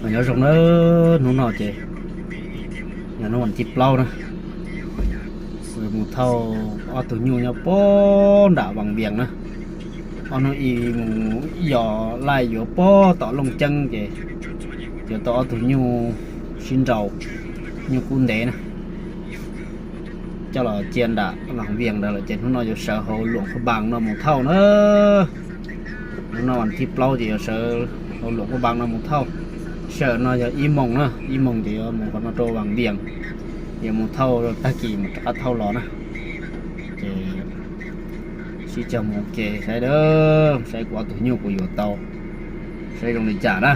Nyob zoo nawb, hnub no ces yog hnub vas thib plaub na, mus thauj ob tug nyuj nyob puag nram Vaj Vias na. Ob hnub ib mus yos laij yuav puag tom Looj Ceeb ces yuav tau ob tug nyuj sib nraus, nyuj kub ntev na, coj los cia nram Vaj Vias ntawd lawm ces hnub no yuav sawv hauv Luam Phaj Npas no mus thauj na. Hnub no vas thib plaub ces yuav sawv hauv Luam Phaj Npas no mus thauj. Sij hawm no yog ib moos na, ib moos ces yuav mus qhov no rau Vaj Vias, yuav mus thauj tag kis mus rov qab thauj los na. Ces sib cog mus ua ke saib, saib kuv ob tug nyuj kuv yuav tau saib zoo li cas na.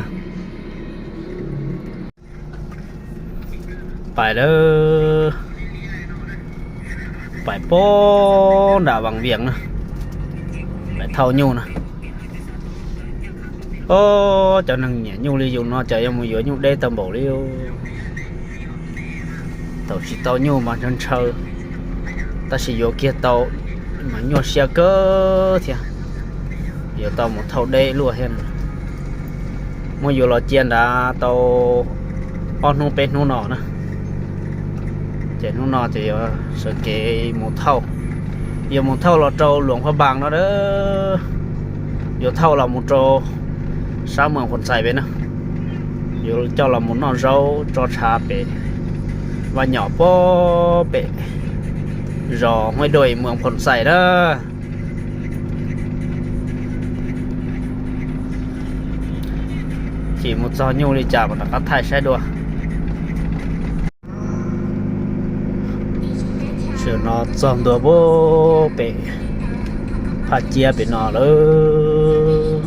Pais lawm, pais puag nram Vaj Vias na, pais thauj nyuj na. Ob, cov neeg nyiam nyuj li yus no ces yuav mus yuav nyuj deb tau npaum li. Thaum tsis tau nyuj mas ntshaw ntshaw, tab sis yuav kiag tau mas nyuaj siab kawg thiab. Yuav tau mus thauj deb luaj thiab. Muab yuav los cia nrad tau ob hnub peb hnub no na. Ces hnub no ces yuav sawv kev mus thauj, yuav mus thauj los rau Luam Phaj Npas no a. Yuav thauj los mus rau sab Moos Phoo Xais pem na. Yuav coj los mus noj zaub tso tshav pem vaj nyom puag pem zos Huaib Duj, Moos Phoo Xais na. Chim mus txog nyuj li cas mas rov qab thaij saib dua. Tam sim no txog ntua puag pem Phaj Ciab pem no lawm.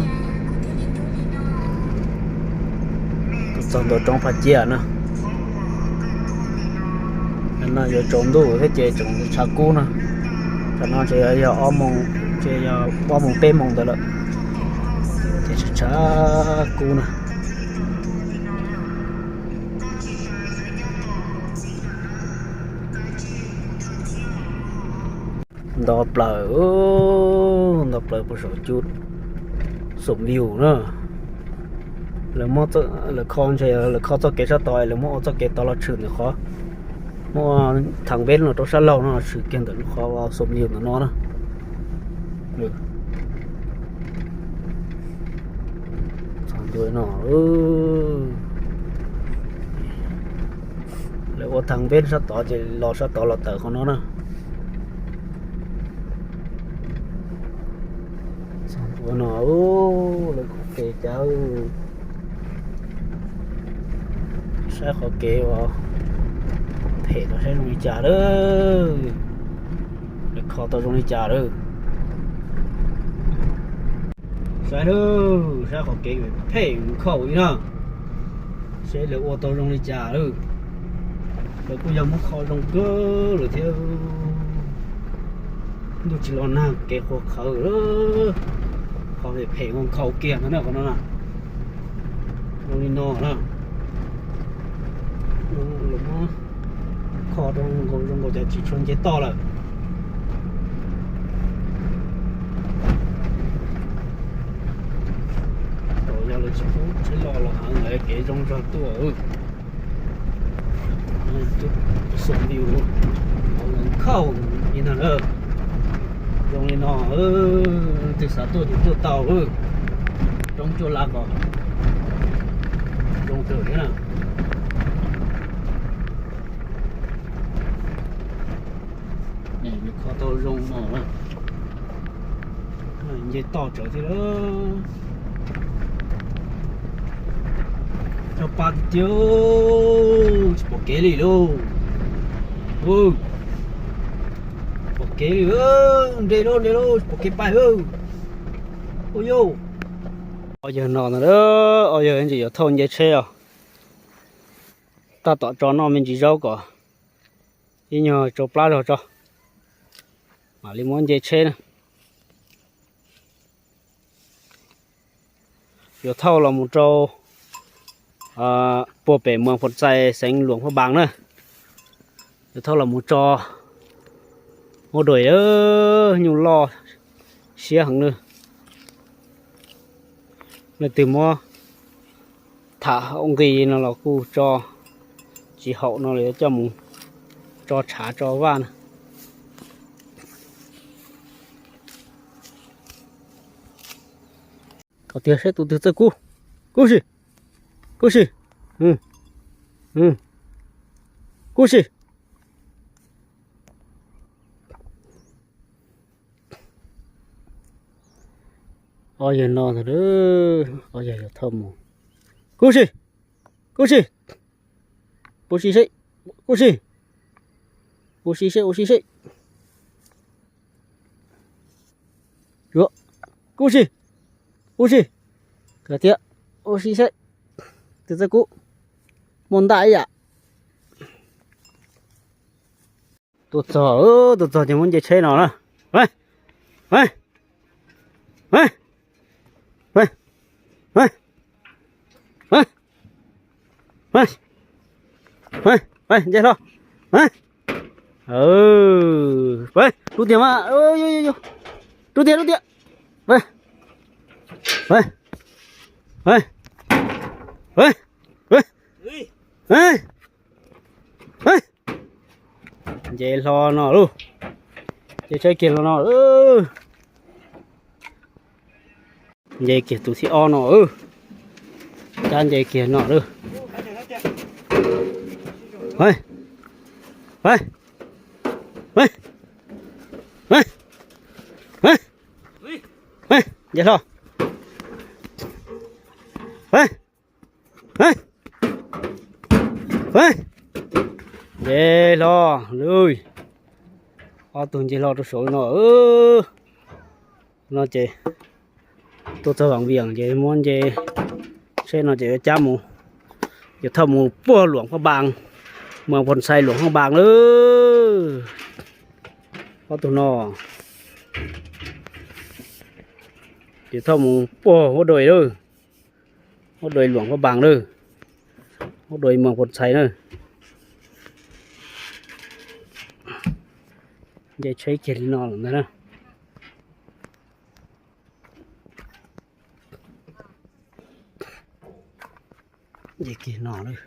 Txog ntua roob Phaj Ciab na. No yuav tsaus ntuj thiab ces tseem tshav kub no. Tam no ces yog ob moos, ces yog ob moos peb moos ntawd lawm, ces tshav tshav kub na. Nto plaws, nto plaws puag saum cub xoom view na. Lawv muab, lawv kho ntshe lawv kho txoj kev sab tod, lawv muab ua txoj kev tod los tshwm ntawm qhov, muab thav veb los rau sab laug no tshwm kiag ntawm lub qhov xoom view ntawm no na. Txog ntua no, lawv ua thav veb sab tod ces los sab tod los tawm qhov no na. Txog ntua no, lawv qhov kev cas, saib qhov kev uas phem los saib zoo li cas lawm, lawv kho tau zoo li cas lawm. Saib lawm, saib qhov kev phem khaum li na, seb lawv ua tau zoo li cas lawm. Lawv kuj yog muab kho zoo kawg lawm thiab. Ntuj tsis los nag kev qhuav qhawv, qhov phem phem nkhaus kiag ntag na qhov no na. Zoo li no na, lawv muab kho zoo nkaus, zoo nkaus cov tsis tshua nce toj lawm. Thaum yog lawv tsis pub tsheb los los heev lawv kev zoo zog tuaj. Xoom view, nkhaus li no na. Zoo li no, leej twg xav tuaj ces tuaj tau. Roob cuaj lab ko, zoo kawg thiab na. Kho tau zoo no, nce toj tsawv thiab. Rau pa tiag, tsis pom kev li lauj. Pom kev li, nres lauj, nres lauj, tsis pom kev pais. Ua yawg, ob yawg no ntag, ob yawg ntsis yuav thauj nce tsheb os. Tab tom tso noj me ntsis zaub kom ib nyuag tsau plab zog tso, mam li muab nce tsheb na. Yuav thauj los mus rau puag pem Muas Phos Txais xeev Luas Phab Npas na. Yuav thauj los mus tso, muab dua nyuj loj siab heev na. Leej twg muab Tham hauv nqi no los kuj tso tsis haum no los yuav coj mus tso tshav tso vaj na. Kom tiag saib tus twg txawj kub. Kub si, kub si, kub si. Ob yawg no ntag, ob yawg yuav thauj mus. Kub si, kub si, ua si seb, kub si, ua si seb, ua si seb. Yuav, kub si, ua si, kom tiag, ua si seb, tus txawj kub, muaj ntaj ib yam. Tuaj txog, tuaj txog ces muab nce tsheb no na. Nce hlo. Rub tiag mas, rub tiag, rub tiag. Nce hlo no lauj. Nce tsheb kiag hlo no. Nce kiag tus thib ob no. Cab nce kiag no lauj. Nce hlo. Nce hlo lauj. Ob tug nce hlo rau saum no. No ces tuaj txog Vam Viam ces muab nce tsheb no ces yuav cab mus, yuav thauj mus puag Luam Phaj Npas, mas Phos Xais Luam Phaj Npas lawm. Ob tug no ces thauj mus puag Huab Dua lawm, Huab Dua Luam Phaj Npas lawm, Huab Dua mas Phos Xais na. Nce tsheb kiag li no lawm ntag na. Nce kiag no lauj.